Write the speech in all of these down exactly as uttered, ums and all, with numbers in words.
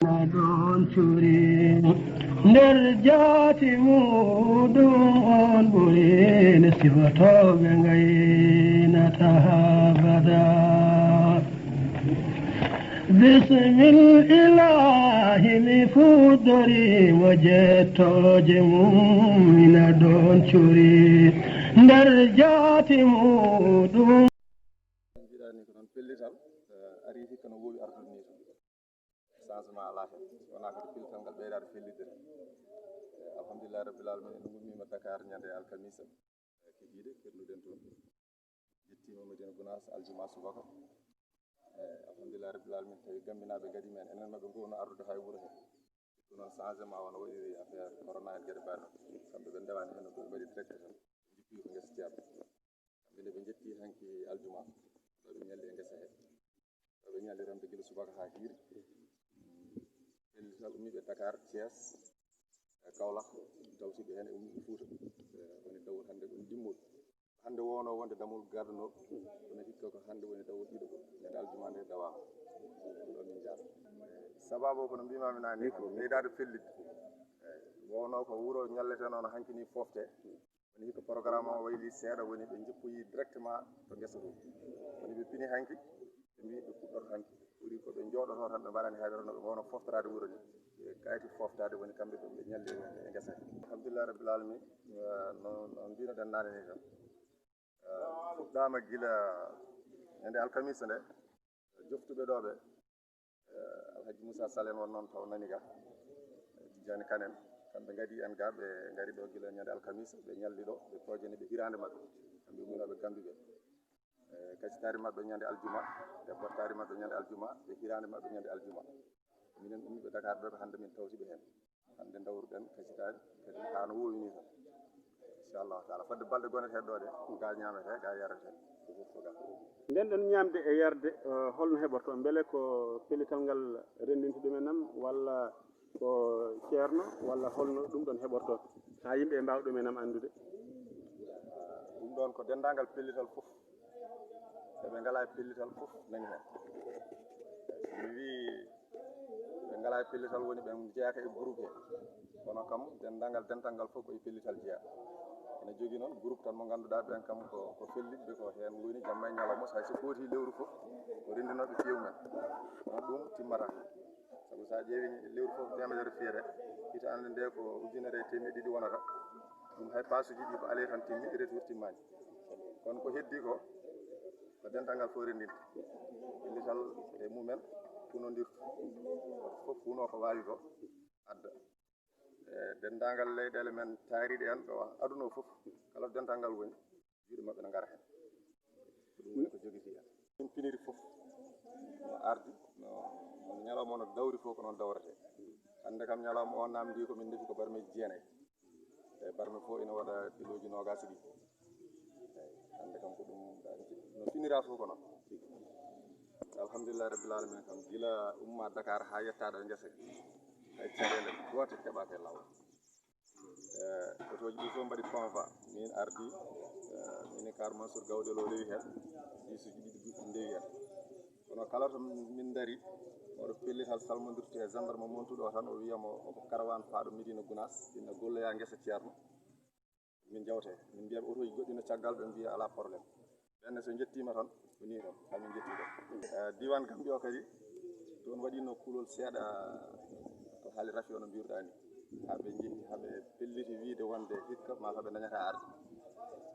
Ɗon curi nder jaati muɗum on ɓuri ne sifotooɓe ngaynata abada. Bismil ilahi mi fuɗɗori mo jettooje mum ina ɗon curi nder jaati muɗum. Mbiɗani ko noon pellital, eh, ari hikka no wowi ardude ni tan. Changement alaa heen. Wonaa kadi pellital ngal ɓeydaade fellitde tan. Eh, alhamdulillahi rabbil alamin, en ngummiima Dakar ñande alkamisa. Eh, kikiiɗe, kerluɗen toon. Jettiima Madina Gunaas aljuma subaka. Eh, alhamdulillahi rabbil alamin, tawi Gambinaaɓe ngadii men, enen maɓɓe ngowno ardude hay wuro heen. Ɗum noon changement wano waɗiri affaire corona en geɗe mbaɗno. Kamɓe ɓe ndewaani heen, ko ɓe mbaɗi direct tan. Ɓe njippi ko ngesa Ceerno. Kamɓe nde ɓe njetti hanki aljuma, ɗo ɓe ñalli e ngesa he. Ɗo ɓe ñalli remde gila subaka haa hiiri. Pellital ummiiɓe Dakar, Thiès, e Kaolack, tawtiiɓe heen e ummiiɓe Fuuta. E woni dawol hannde ɗum dimmol. Hannde wonoo wonde damol gadano, kono hikka ko hannde woni dawol ɗiɗo. Ñande aljuma nde dawaama. Ɗo min njaada. Sababu o ko no mbiimaami naane ni ko ɓeydaade fellitde. Eyi, wonoo ko wuro ñalletee noon hanki ni fofte. Woni hikka programme o wayli seeɗa, woni ɓe njippoyi directement to ngesa to. Woni ɓe pini hanki, ɓe mbi ɓe puɗɗoto hanki. Ɓuri ko ɓe njooɗoto tan ɓe mbaɗani haydara no ɓe ngowno foftoraade wuro ni. E kayti foftaade woni kamɓe ɓe ɓe ñalli e ngesa he. Alhamdulillahi rabbil alamin, eh, no, no mbinoɗen naane ni tan. Eh, fuɗɗaama gila ñande alkamisa nde, joftuɓe ɗo ɓe, eh, Alhaji Moussa Sall en won noon taw nani ga, eh, Tijjani Kan en, kamɓe ngadi en ga, ɓe ngari ɗo gila ñande alkamisa, ɓe ñalli ɗo, ɓe projeni ɓe hiraande maɓɓe, kamɓe umminooɓe Gambi ɓe. Eh, kacitaari maɓɓe ñande aljuma, ɓe bottaari maɓɓe ñande aljuma, ɓe hiraande maɓɓe ñande aljuma. Minen ummiiɓe Dakar ɓe ko hannde min tawti ɓe heen. Hannde dawruɗen kacitaari, kadi haa no wowi ni tan. Inchallahu taala. Fodde balɗe gonete ɗo de, ga ñaamete, ga yarete, ko fof ko ga. Nden ɗon ñaamde e yarde, eh, holno heɓorto? Mbele ko pellital ngal renndinta ɗum en am, walla ko ceerno, walla holno ɗum ɗon heɓorto? Haa yimɓe ɓe mbaawa ɗum en am anndude. Ɗum ɗon ko denndaangal pellital fof. Ɓe ngalaa e pellital fof nani heen. Mi wii ɓe ngalaa e pellital woni ɓe njeyaaka e groupe he. Kono kam denndaangal dental ngal fof ko e pellital jeyaa. Ene jogii noon groupe tan mo ngannduɗaa ɓeen kam ko, ko fellitɓe ko heen ngoni jamma e ñalawma, so hay so foti lewru fof ko renndinooɓe piyew men. Kono ɗum timmata. Sabu so a ƴeewi lewru fof ko teemedere fiyete, hitaande nde ko ujunere e teemedde ɗiɗi wonata. Ɗum hay paasuji ɗi ko aller tan timmi, retour timmaani. Kono ko heddi ko, ko dental ngal fof renndinta. Pellital e mumen hunondirta. Fof hunoo ko waawi ko adda. E denndaangal leyɗeele men taariiɗe en ɗo aduna o fof, kala to dental ngal woni, juuɗe maɓɓe ne ngara heen. Ko ɗum woni ko jogitii en. Min piniri fof no ardi, no, no ñalawma no dawri fof ko noon dawretee. Hannde kam ñalawma o naamndii ko min ndefi ko barmeeji jeenayi. E barme fof ina waɗa kilooji noogaas e ɗiɗi. Eyi, hannde kam ko ɗum no finiraa fof ko noon. Alhamdulillahi rabbil alamin kam gila umma Dakar haa yettaa ɗo e ngesa. Hay caɗeele goote keɓaaka e laawol. Eh, otooji ɗi fof mbaɗi convoi. Min ardi, eh, mini car Mansour Gawɗel o rewi heen. Biisuuji ɗiɗi goɗɗi ndewi heen. Kono kala to min ndari, oɗo pellital salmondirte e gendarme montuɗo o tan, o wiya mo ko karawaan faaɗo Médina Gounass, ina golloya ngesa Ceerno. Min njawte, min mbiya ɓe otooji goɗɗi no caggal, ɓe mbiya alaa problème. Ɓenne so njettiima tan, ko nii tan, haa min njetti ɗo. Eh, diiwaan Gambi o kadi, toon waɗiino kulol seeɗa, ko haali rafi o no mbiruɗaa ni. Haa ɓe njehi, haa ɓe pelliti wiyde wonde hikka, maa haa ɓe ndañata arde.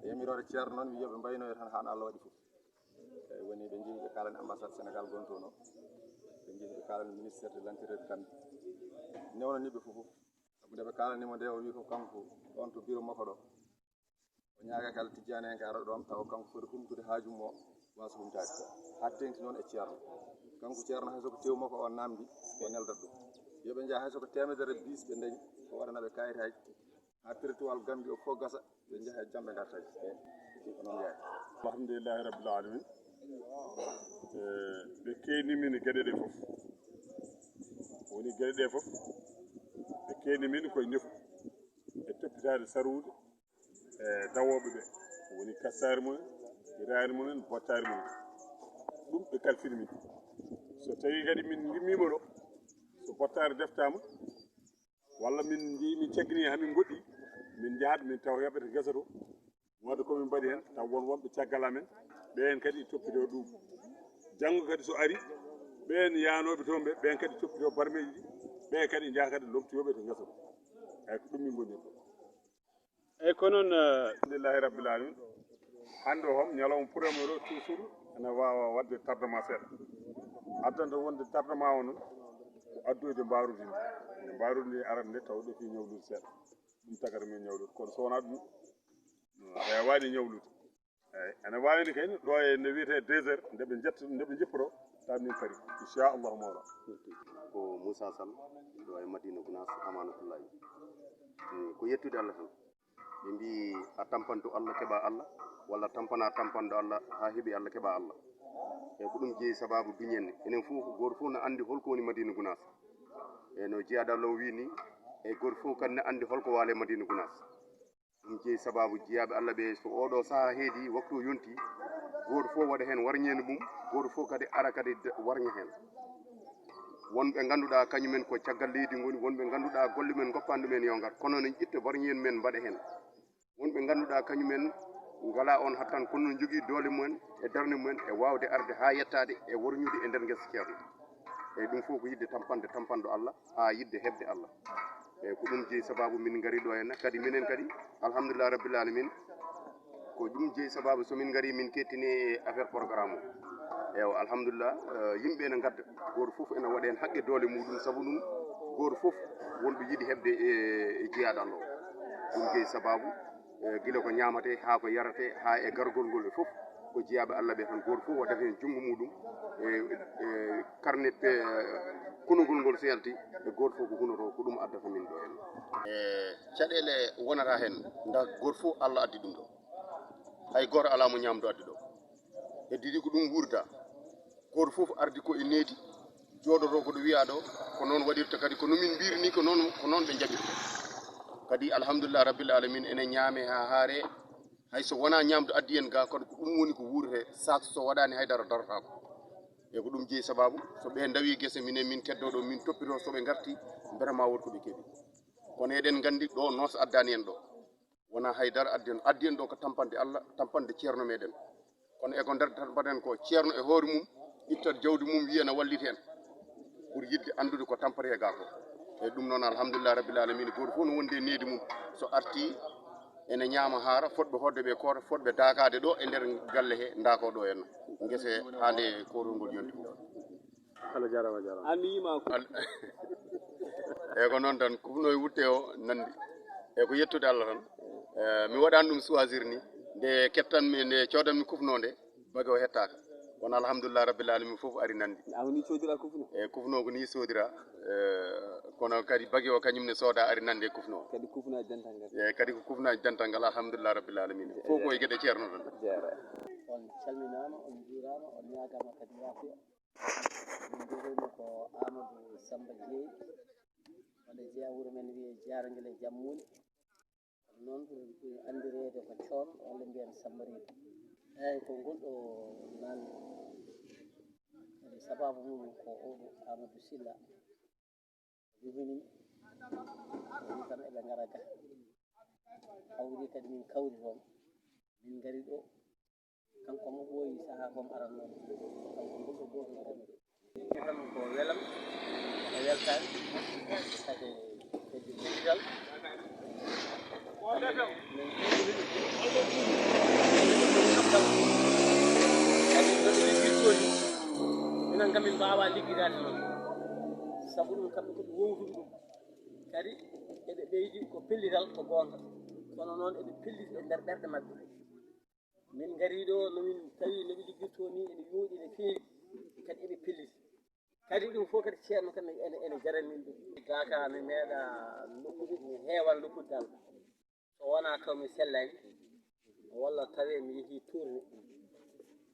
E yamiroore Ceerno noon, wiya ɓe mbaynoyo tan haa no Allah waɗi fof. Eyi, woni ɓe njehi ɓe kaalani ambassade Sénégal gontoon o. Ɓe njehi ɓe kaalani ministère de l'intérieur Gambie. Newnani ɓe fof fof. Sabu nde ɓe kaalani mo nde, o wi ko kanko ɗoon to bureau makko ɗo. O ñaagake Allah tijjaani en ka ara ɗoon, tawa kanko foti humtude haaju mo waasa humtaade. Haa teeŋti noon e Ceerno. Kanko Ceerno hay so ko tew makko o naamndi, o neldat ɗum. Yo ɓe njaha hay so ko teemedere bis ɓe ndañi, ko waɗana ɓe kayitaaji. Haa territoire Gambie o fof gasa, ɓe njaha e jam ɓe ngarta. Ko noon yaari. Alhamdulillahi rabbil alamin. Eh, ɓe keendi min geɗe ɗe fof. Woni geɗe ɗe fof, ɓe keendi min koye ndefu. E toppitaade sarwude, e dawooɓe ɓe. Woni kastaari mumen, hiraari mumen, bottaari mumen. Ɗum ɓe kalfini min. So tawii kadi min ngimmiima ɗo, So bottaari deftaama, walla min njii min caggini hamin goɗɗi, min njahat min tawa yoɓete ngesa to. Wadde ko min mbaɗi heen, taw won wonɓe caggal amen, ɓeen kadi toppitoo ɗum. Janngo kadi so ari, ɓeen yaanooɓe toon ɓe, ɓeen kadi toppitoo barmeeji ɗi, ɓee kadi njaha kadi lomtoyoo ɓe to ngesa to. Eeyi, ko ɗum min ngoniri. Eeyi, ko noon, eh, alhamdulillahi rabbil alamin. Hannde o hom ñalawma premier o toujours ene waawa waɗde tardement seeɗa. Addanta wonde tardement o noon, ko addoyde mbaarudi ndi. Nde mbaarudi ndi arata nde taw ɗo fii ñawlude seeɗa. Ɗum tagata min ñawlude. Kono so wonaa ɗum, no, a waawaani ñawlude. Eeyi, ene waawi ne kay, ɗo e nde wiyetee deux heures, nde ɓe njetta, nde ɓe njipporo, taw min pari. Inchallahu mawla. Ko Moussa Sall, ɗo e Madina Gounass, Amanatullahi. Eh, ko yettude Allah tan. Ɓe mbii, a tampanto Allah, keɓa Allah, walla tampana tampanɗo Allah, haa heɓi Allah, keɓa Allah. E ko ɗum jeyi sababu duñen. Enen fof, gooto fof no anndi holko woni Madina Gounass. E no jeyaaɗo Allah o wii ni, e gooto fof kadi no anndi holko waale Madina Gounass. Ɗum jeyi sababu jeyaaɓe Allah ɓe, so oɗo sahaa heedi, waktu o yonti, gooto fof waɗa heen warñeende mum, gooto fof kadi ara kadi d-, warña heen. Wonɓe ngannduɗaa kañumen ko caggal leydi ngoni, wonɓe ngannduɗaa golle men ngoppan ɗumen yo ngar, kono no ƴetta warñeende men mbaɗa heen. Wonɓe ngannduɗaa kañumen ngalaa oon hattan, kono no njogii doole mumen e darnde mumen e waawde arde haa yettaade e warñude e nder ngesa Ceerno. Eeyi, ɗum fof ko yiɗde tampanɗe tampanɗo Allah, haa yiɗde heɓde Allah. Eeyi, ko ɗum jeyi sababu min ngari ɗo henna. Kadi minen kadi, alhamdulillah rabbil alamin, ko ɗum jeyi sababu so min ngari min kettini affaire programme o. Eewa, alhamdulillah, eh, yimɓe ene ngadda, gooto fof ene waɗa heen haqqe doole muɗum, sabu ɗum gooto fof wonɗo yiɗi heɓde e, e jeyaaɗo Allah o. Ɗum jeyi sababu, eh, gila ko ñaamatee haa ko yaratee, haa e gargol ngol e fof, ko jeyaaɓe Allah ɓe tan, gooto fof waɗata heen junngo muɗum, e, e karnet pe-, kunogol ngol so yalti, e gooto fof ko hunotoo, ko ɗum addata min ɗo heen. E caɗeele wonata heen, nda gooto fof Allah addi ɗum ɗo. Hay gooto alaa mo ñaamdu addi ɗo. Heddii ko ɗum wuurda. Gooto fof ardi ko e needi, jooɗoto ko ɗo wiyaa ɗo, ko noon waɗirta kadi, ko no min mbiri ni, ko noon, ko noon ɓe njaɓirta. Kadi alhamdulillah rabbil alamin, ene ñaame haa haare, hay so wonaa ñaamdu addi en ga, kono ko ɗum woni ko wuurete, saak so waɗaani hay dara darotaako. E ko ɗum jeyi sababu, so ɓe ndawi gese minen, min keddoo ɗo, min toppitoo, so ɓe ngarti, mbiyata ma wood ko ɓe keɓi. Kono eɗen nganndi ɗo noos addaani en ɗo. Wonaa hay dara addi en, addi en ɗo ko tampanɗe Allah, tampanɗe Ceerno meɗen. Kono e ko nder tampanɗen ko, Ceerno e hoore mum ittat jawdi mum, wiya na walliti en. Pour yiɗde anndude ko tampata e ga ko. E ɗum noon, alhamdulillah rabbil alamin, gooto fof no wondi e needi mum. So arti, ene ñaama haara, fotɓe hoɗde ɓe koota, fotɓe daakaade ɗo e nder galle he, ndaako ɗo henna. Ngese haa nde koorol ngol yonti fof. Allah jaaraama, jaaraama. An mi yiima ko. Al-, eeyi, ko noon tan, kufno e wutte o nanndi. Eeyi, ko yettude Allah tan. Eh, mi waɗaani ɗum choisir ni. Nde kettan mi, nde coodan mi kufno nde, bage o hettaaka. Kono alhamdulillah rabbil alamin, fof ari nanndi. An ni coodira kufno? Eeyi, kufno ko ni soodira. Eh, kono kadi bage o kañum ne sooda ari nanndi e kufno. Kadi kufnaaji dental ngal. Eeyi, kadi ko kufnaaji dental ngal, alhamdulillah rabbil alamin. Fof ko e geɗe Ceerno tan. Jaaraama. On calminaama, on njuuraama, on ñaagaama kadi yaafuya. Min mbiyetee-mi ko Amadou Samba Jeey, walla jeyaa wuro men wiyee Jaarngel e Jammuuli. Kono noon ɓuri, ɓuri anndireede ko Coon, walla mbiyen Samba Reedu. Eeyi, ko ngol ɗo naamndi. Kadi sabaabu mum ko oo ɗo Amadou Sylla. Jibini, min kam eɓe ngara ga. Hawri kadi min kawri toon. Min ngari ɗo. Kanko mo ɓooyi sahaa ko mo aranno. Kanko ɓurɗo gooto ngari. Tan ko welam, e weltaare, kadi e digital. Kadi no ɓe liggirtoo ni, minen kam min mbaawaa liggidaade noon. Sabu ɗum, kamɓe ko ɓe wowtuɓe ɗum. Kadi eɓe ɓeydi ko pellital, ko goonga. Kono noon eɓe pelliti e nder ɓerɗe maɓɓe. Min ngarii ɗo, no min tawi no ɓe liggirtoo ni, ene yooɗi, ene feewi, kadi eɓe pelliti. Kadi ɗum fof kadi Ceerno kam ene, ene jarani min ɗum. Ga ka mi meeɗa nokkude, mi heewan nokkude dal. So wonaa taw mi sellaani, walla tawee mi yehii tourné.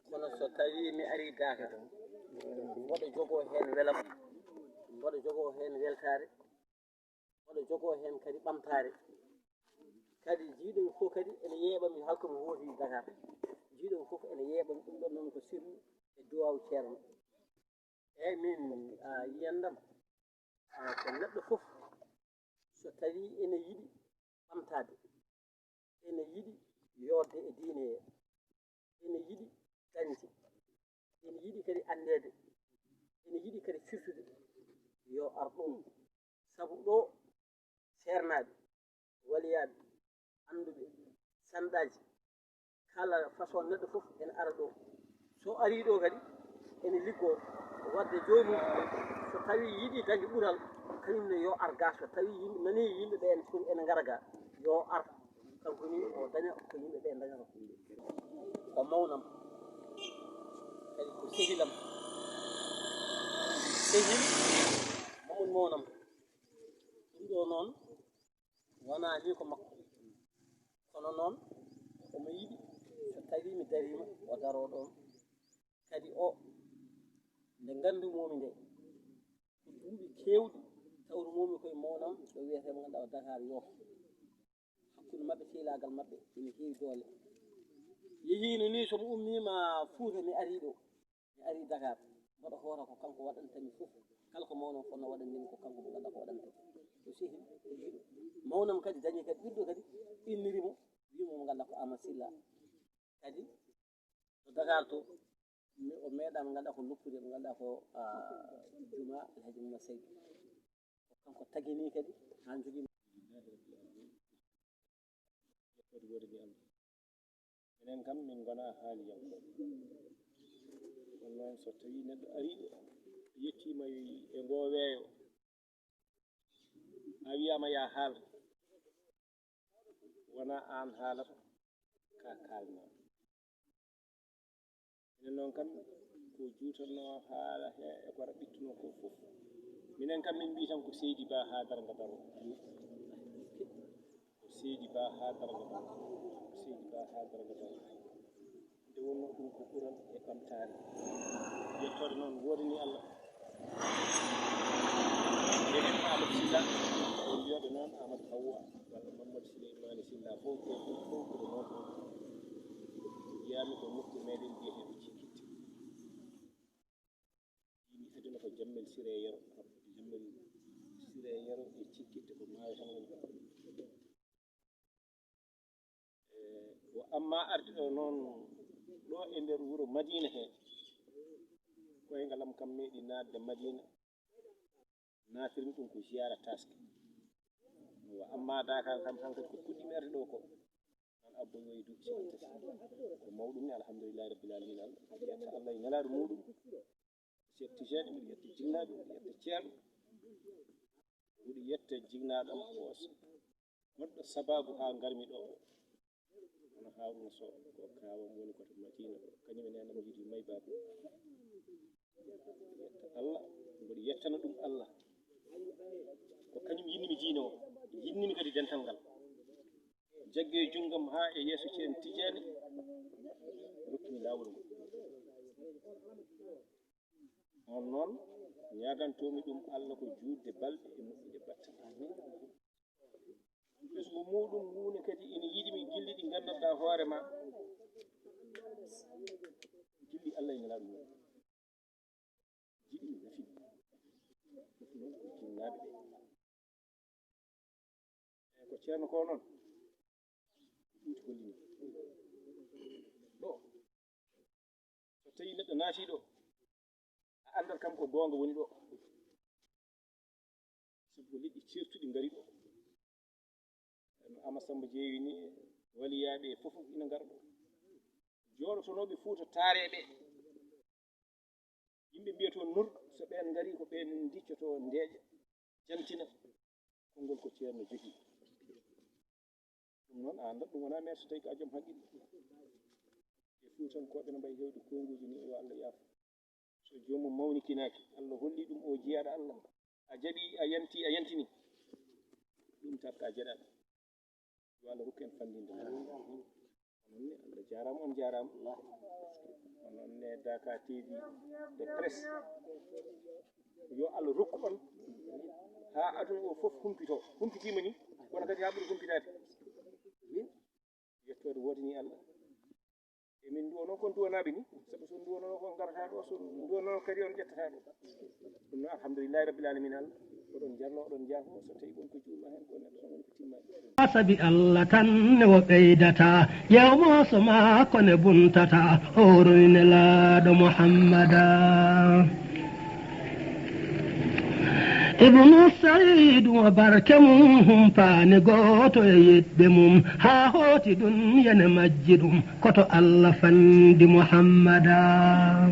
Kono so tawii mi arii Daaka, mboɗo jogoo heen welam, mboɗo jogoo heen weltaare, mboɗo jogoo heen kadi ɓamtaare. Kadi jiiɗo mi fof kadi ene yeeɓa mi, hay ko mi hooti Dakar. Jiiɗo mi fof ene yeeɓa mi, ɗum ɗoon noon ko sirlu e duwaaw Ceerno. Eeyi, min, a, yiyannde am, Ko neɗɗo fof, so tawii ene yiɗi ɓamtaade, ene yiɗi yooɗde e diine he, ene yiɗi dañde, ene yiɗi kadi anndeede, ene yiɗi kadi firtude, yo ar ɗo. Sabu ɗo, seernaaɓe, waliyaaɓe, annduɓe, sanɗaaji, kala façon neɗɗo fof ene ara ɗo. So arii ɗo kadi, ene liggoo waɗde joomum, so tawii yiɗi dañde ɓural, kañum ne yo ar ga. So tawii yimɓe nanii yimɓe ɓeen ene ngara ga, yo ar. Kanko ni o daña ko yimɓe ɓe dañata. O mawnam, kadi ko sehilam. Sehil Mamadou Mawnam. Ɗum ɗo noon wonaa ni ko makko. Kono noon omo yiɗi so tawii mi dariima, o daroo ɗoon. Kadi o, nde nganndu-mi nde, ko duuɓi keewɗi tawru-mi ko e mawnam ɗo wiyetee mo ngannduɗaa o Dakar Yoof. Hakkunde maɓɓe, sehilaagal maɓɓe ene heewi doole. Yehiino ni, so mi ummiima Fuuta, mi arii ɗo, mi arii Dakar, mboɗo hoota ko kanko waɗanta mi fof. Kala ko mawnam fotnoo waɗande mi, ko kanko mo ngannduɗaa ko waɗanta mi. Ko sehil, ko yiɗo. Mawnam kadi dañi kadi ɓiɗɗo kadi, inniri mo, wii mo mo ngannduɗaa ko Amadou Sylla. Kadi to Dakar to, mi, o meeɗaama ngannduɗaa ko loppude, mo ngannduɗaa ko, ah, Juma Alhaji Moussa Seydi. Ko kanko tagini kadi, haa njogii. Yettode woodani Allah. Minen kam, min ngonaa haaliyankooɓe. Kono noon, so tawii neɗɗo arii ɗo, yettiima e ngoo weeyo, a wiyaama yaa haal, wonaa aan haalata, ka kaalnaa. Minen noon kam, ko juutanoo haala he e ko raɓɓittunoo ko fof, minen kam min mbiy tan ko Seydi Ba haa darnga daroo. Ko Seydi Ba haa darnga daroo. Ko Seydi Ba haa darnga daroo. Nde wonnoo ɗum ko ɓural e ɓamtaare. Yettoode noon woodanii Allah. Enen Amadou Sylla, won mbiyooɓe noon Amadou Hawwa walla Mamadou Souleymane Sylla fof, ko ɗum fof ko noon. Wiyaami ko nokku meeɗen mbiyetee ko Cikkitte. Yimi aduna ko Jammel Siree Yero, Jammel Siree Yero e Cikkitte ko maayo tan woni ɗo. Eh, wa amma arde ɗo noon, ɗo e nder wuro Madina he, koyngal am kam meeɗi naatde Madina, naatirin ɗum ko ziyaara taaske. Wa amma Dakar kam, hankadi ko puɗɗiimi arde ɗo ko, an abboy wayi duuɓi sappo e tati. Ko mawɗum ni, alhamdulillahi rabbil alamin, Allah, yetta Allah e nelaaɗo muuɗum. Cheikh Tijani, mbiɗa yetta jinnaaɓe, mbiɗa yetta ceerno. Mbiɗa yetta jinnaaɗo am o s-, goɗɗo sababu haa ngarmi ɗo. Hono Haruna Sow, ko kaawam woni ko to Madina ɗo. Kañum e neenam yiɗi may baaba. Mbiɗa yetta Allah, mbiɗa yettana ɗum Allah. Ko kañum yinnimi diine o, yinnimi kadi dental ngal. Jaggi e junngam haa e yeeso Ceerno Tijani, rokkimi laawol ngol. On noon, ñaagantoomi ɗum Allah ko juutde balɗe e moƴƴude batte. Ɓesngu muuɗum ngu ne kadi ene yiɗi mi gilli ɗi nganndanɗaa hoore ma. Gilli Allah e Nelaaɗo mum. Jiɗi mi nafi. Ɗum noon ko jinnaaɓe ɓe. Eey, ko ceerno ko noon, ko ɓuuti hollini. Ɗo, so tawii neɗɗo naatii ɗo, a anndat kam ko goonga woni ɗo. Sabu ko leƴƴi ceertuɗi ngari ɗo. No Ama Samba Jeewi ni, waliyaaɓe fof ina ngara ɗo. Jooɗotonooɓe Fuuta taareeɓe. Yimɓe mbiya toon nur, so ɓeen ngarii ko ɓeen ndiccotoo ndeeƴa, jantina. Konngol ko ceerno jogii. Ɗum noon, a anndat ɗum wonaa meer so tawii ko a joom haqqille. E Fuutankooɓe no mbayi heewde konnguuji ni, yo Allah yaafo. So joomum mawnikinaaki, Allah holli ɗum o jiyaaɗo Allah. A jaɓi, a yanti, a yantini. Ɗum tat ka jeɗaɗo. Yo Allah rokku en fanndinde. Onon ne, Allah jaaraama, on jaaraama. Onon ne, Dakar T V de presse. Yo Allah rokku on haa aduna o fof humpito. Humpitiima ni, kono kadi haa ɓuri humpitaade. Yettoode woodani Allah. Emin nduwano kon duwanaaɓe ni, sabu so nduwano kon garata ɗo, so nduwano kadi on ƴettata ɗo. Ɗum noon, alhamdulillahi rabbil alamina, Allah. Oɗon jarno, oɗon jaafo, so tawi won ko juuma heen, ko neɗɗo tan woni ko timmaani. Sabi Allah tan ne o ɓeydata, ƴeew mooso maako ne buntata, o roy nelaaɗo Muhammada. Ibnu Saydu mo barke mum humpaani gooto e yiɗɓe mum, haa hooti ɗum yene majji ɗum, koto Allah fandi Muhammada.